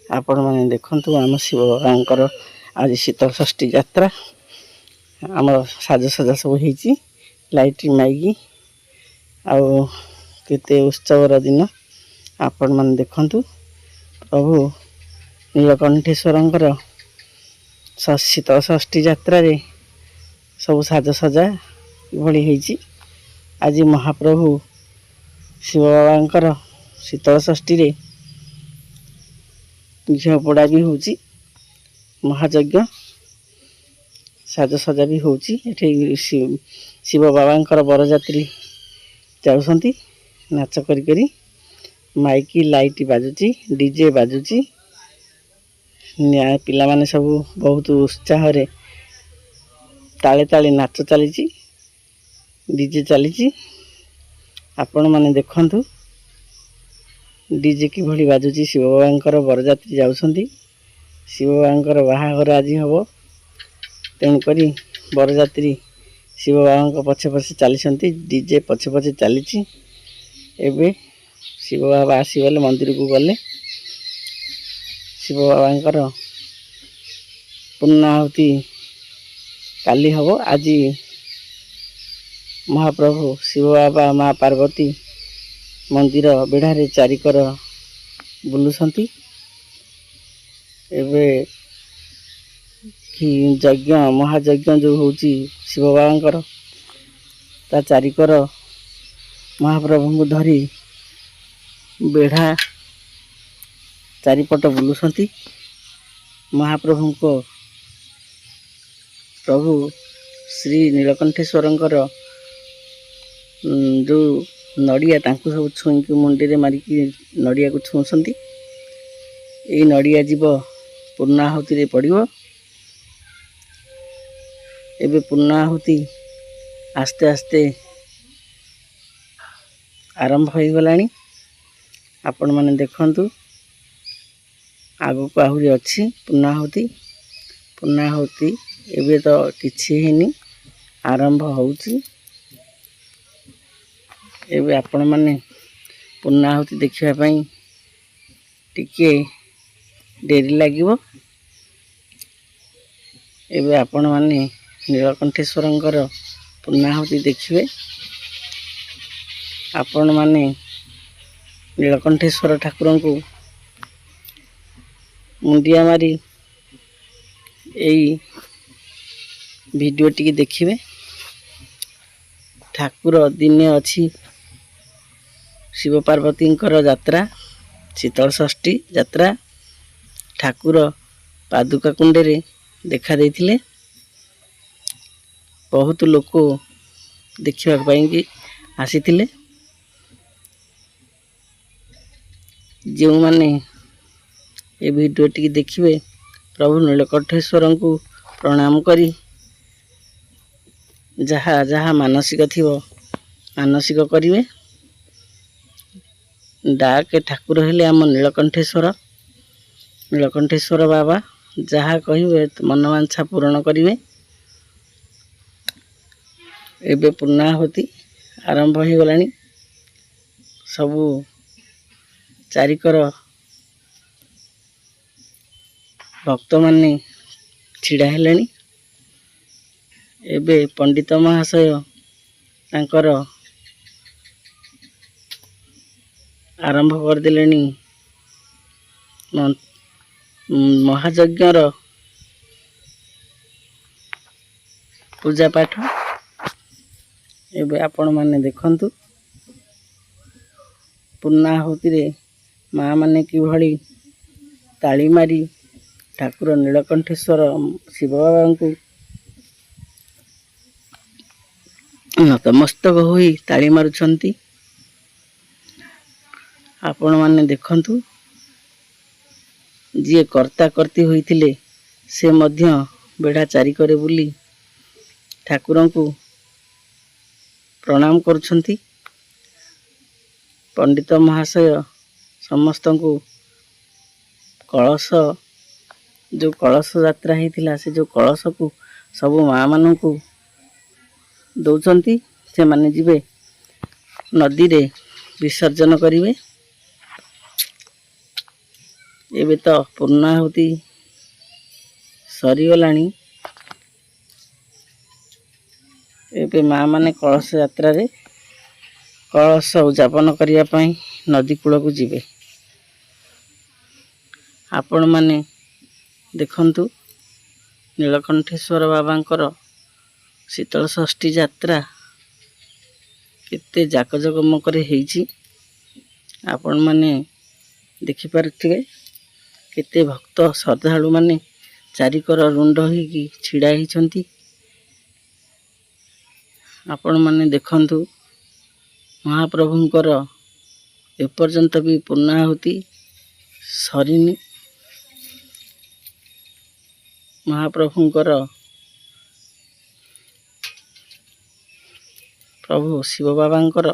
ଆପଣମାନେ ଦେଖନ୍ତୁ, ଆମ ଶିବ ବାବାଙ୍କର ଆଜି ଶୀତଳଷଷ୍ଠୀ ଯାତ୍ରା। ଆମର ସାଜସଜା ସବୁ ହେଇଛି, ଲାଇଟ୍ ମାଇକି, ଆଉ କେତେ ଉତ୍ସବର ଦିନ। ଆପଣମାନେ ଦେଖନ୍ତୁ, ପ୍ରଭୁ ନୀଳକଣ୍ଠେଶ୍ୱରଙ୍କର ଶୀତଳଷଷ୍ଠୀ ଯାତ୍ରାରେ ସବୁ ସାଜସଜା କିଭଳି ହେଇଛି। ଆଜି ମହାପ୍ରଭୁ ଶିବ ବାବାଙ୍କର ଶୀତଳଷଷ୍ଠୀରେ ଘିଅ ପୋଡ଼ା ବି ହେଉଛି, ମହାଯଜ୍ଞ ସାଜସଜା ବି ହେଉଛି। ଏଠି ଶିବ ବାବାଙ୍କର ବରଯାତ୍ରୀ ଯାଉଛନ୍ତି ନାଚ କରି କରି। ମାଇକି ଲାଇଟ୍ ବାଜୁଛି, ଡିଜେ ବାଜୁଛି। ପିଲାମାନେ ସବୁ ବହୁତ ଉତ୍ସାହରେ ତାଳେ ତାଳେ ନାଚ ଚାଲିଛି, ଡିଜେ ଚାଲିଛି। ଆପଣମାନେ ଦେଖନ୍ତୁ, ଡିଜେ କିଭଳି ବାଜୁଛି। ଶିବ ବାବାଙ୍କର ବରଯାତ୍ରୀ ଯାଉଛନ୍ତି। ଶିବ ବାବାଙ୍କର ବାହାଘର ଆଜି ହେବ, ତେଣୁକରି ବରଯାତ୍ରୀ ଶିବ ବାବାଙ୍କ ପଛେ ପଛେ ଚାଲିଛନ୍ତି। ଡିଜେ ପଛେ ପଛେ ଚାଲିଛି। ଏବେ ଶିବ ବାବା ଆସିଗଲେ, ମନ୍ଦିରକୁ ଗଲେ। ଶିବ ବାବାଙ୍କର ପୂର୍ଣ୍ଣାହୁତି କାଲି ହେବ। ଆଜି ମହାପ୍ରଭୁ ଶିବ ବାବା, ମା ପାର୍ବତୀ ମନ୍ଦିର ବେଢ଼ାରେ ଚାରିକର ବୁଲୁଛନ୍ତି। ଏବେ ଯଜ୍ଞ, ମହାଯଜ୍ଞ ଯେଉଁ ହେଉଛି ଶିବ ବାବାଙ୍କର, ତା ଚାରିକର ମହାପ୍ରଭୁଙ୍କୁ ଧରି ବେଢ଼ା ଚାରିପଟ ବୁଲୁଛନ୍ତି। ମହାପ୍ରଭୁଙ୍କ, ପ୍ରଭୁ ଶ୍ରୀ ନୀଳକଣ୍ଠେଶ୍ୱରଙ୍କର ଯେଉଁ ନଡ଼ିଆ, ତାଙ୍କୁ ସବୁ ଛୁଇଁକି, ମୁଣ୍ଡିରେ ମାରିକି ନଡ଼ିଆକୁ ଛୁଉଁଛନ୍ତି। ଏଇ ନଡ଼ିଆ ଯିବ, ପୂର୍ଣ୍ଣାହୁତିରେ ପଡ଼ିବ। ଏବେ ପୂର୍ଣ୍ଣାହୁତି ଆସ୍ତେ ଆସ୍ତେ ଆରମ୍ଭ ହୋଇଗଲାଣି। ଆପଣମାନେ ଦେଖନ୍ତୁ, ଆଗକୁ ଆହୁରି ଅଛି ପୂର୍ଣ୍ଣାହୁତି। ପୂର୍ଣ୍ଣାହୁତି ଏବେ ତ କିଛି ହେଇନି, ଆରମ୍ଭ ହେଉଛି ଏବେ। ଆପଣମାନେ ପୂର୍ଣ୍ଣାହୁତି ଦେଖିବା ପାଇଁ ଟିକିଏ ଡେରି ଲାଗିବ। ଏବେ ଆପଣମାନେ ନୀଳକଣ୍ଠେଶ୍ୱରଙ୍କର ପୂର୍ଣ୍ଣାହୁତି ଦେଖିବେ। ଆପଣମାନେ ନୀଳକଣ୍ଠେଶ୍ୱର ଠାକୁରଙ୍କୁ ମୁଣ୍ଡିଆ ମାରି ଏଇ ଭିଡ଼ିଓଟିକି ଦେଖିବେ। ଠାକୁର ଦିନେ ଅଛି ଶିବ ପାର୍ବତୀଙ୍କର ଯାତ୍ରା, ଶୀତଳଷଷ୍ଠୀ ଯାତ୍ରା। ଠାକୁର ପାଦୁକା କୁଣ୍ଡରେ ଦେଖା ଦେଇଥିଲେ। ବହୁତ ଲୋକ ଦେଖିବା ପାଇଁକି ଆସିଥିଲେ। ଯେଉଁମାନେ ଏ ଭିଡ଼ିଓଟିକି ଦେଖିବେ, ପ୍ରଭୁ ନୀଳକଣ୍ଠେଶ୍ୱରଙ୍କୁ ପ୍ରଣାମ କରି ଯାହା ଯାହା ମାନସିକ ଥିବ ମାନସିକ କରିବେ। ଡାକେ ଠାକୁର ହେଲେ ଆମ ନୀଳକଣ୍ଠେଶ୍ୱର। ନୀଳକଣ୍ଠେଶ୍ୱର ବାବା ଯାହା କହିବେ ମନବାଞ୍ଛା ପୂରଣ କରିବେ। ଏବେ ପୂର୍ଣ୍ଣାହୁତି ଆରମ୍ଭ ହୋଇଗଲାଣି। ସବୁ ଚାରିକର ଭକ୍ତମାନେ ଛିଡ଼ା ହେଲେଣି। ଏବେ ପଣ୍ଡିତ ମହାଶୟ ତାଙ୍କର ଆରମ୍ଭ କରିଦେଲେଣି ମହାଯଜ୍ଞର ପୂଜା ପାଠ। ଏବେ ଆପଣମାନେ ଦେଖନ୍ତୁ, ପୂର୍ଣ୍ଣାହୁତିରେ ମାଆମାନେ କିଭଳି ତାଳି ମାରି ଠାକୁର ନୀଳକଣ୍ଠେଶ୍ୱର ଶିବ ବାବାଙ୍କୁ ନତମସ୍ତକ ହୋଇ ତାଳି ମାରୁଛନ୍ତି। ଆପଣମାନେ ଦେଖନ୍ତୁ, ଯିଏ କର୍ତ୍ତା କର୍ତ୍ତି ହୋଇଥିଲେ ସେ ମଧ୍ୟ ବେଢ଼ା ଚାରିକରେ ବୁଲି ଠାକୁରଙ୍କୁ ପ୍ରଣାମ କରୁଛନ୍ତି। ପଣ୍ଡିତ ମହାଶୟ ସମସ୍ତଙ୍କୁ କଳସ, ଯେଉଁ କଳସ ଯାତ୍ରା ହେଇଥିଲା, ସେ ଯେଉଁ କଳସକୁ ସବୁ ମାଆମାନଙ୍କୁ ଦେଉଛନ୍ତି। ସେମାନେ ଯିବେ, ନଦୀରେ ବିସର୍ଜନ କରିବେ। ଏବେ ତ ପୂର୍ଣ୍ଣାହୁତି ସରିଗଲାଣି। ଏବେ ମା' ମାନେ କଳସ ଯାତ୍ରାରେ କଳସ ଉଯାପନ କରିବା ପାଇଁ ନଦୀ କୂଳକୁ ଯିବେ। ଆପଣମାନେ ଦେଖନ୍ତୁ, ନୀଳକଣ୍ଠେଶ୍ୱର ବାବାଙ୍କର ଶୀତଳଷଷ୍ଠୀ ଯାତ୍ରା କେତେ ଜାକଜମକରେ ହେଇଛି। ଆପଣମାନେ ଦେଖିପାରୁଥିବେ କେତେ ଭକ୍ତ ଶ୍ରଦ୍ଧାଳୁମାନେ ଚାରିକର ରୁଣ୍ଡ ହେଇକି ଛିଡ଼ା ହେଇଛନ୍ତି। ଆପଣମାନେ ଦେଖନ୍ତୁ, ମହାପ୍ରଭୁଙ୍କର ଏପର୍ଯ୍ୟନ୍ତ ବି ପୂର୍ଣ୍ଣାହୁତି ସରିନି। ମହାପ୍ରଭୁଙ୍କର, ପ୍ରଭୁ ଶିବ ବାବାଙ୍କର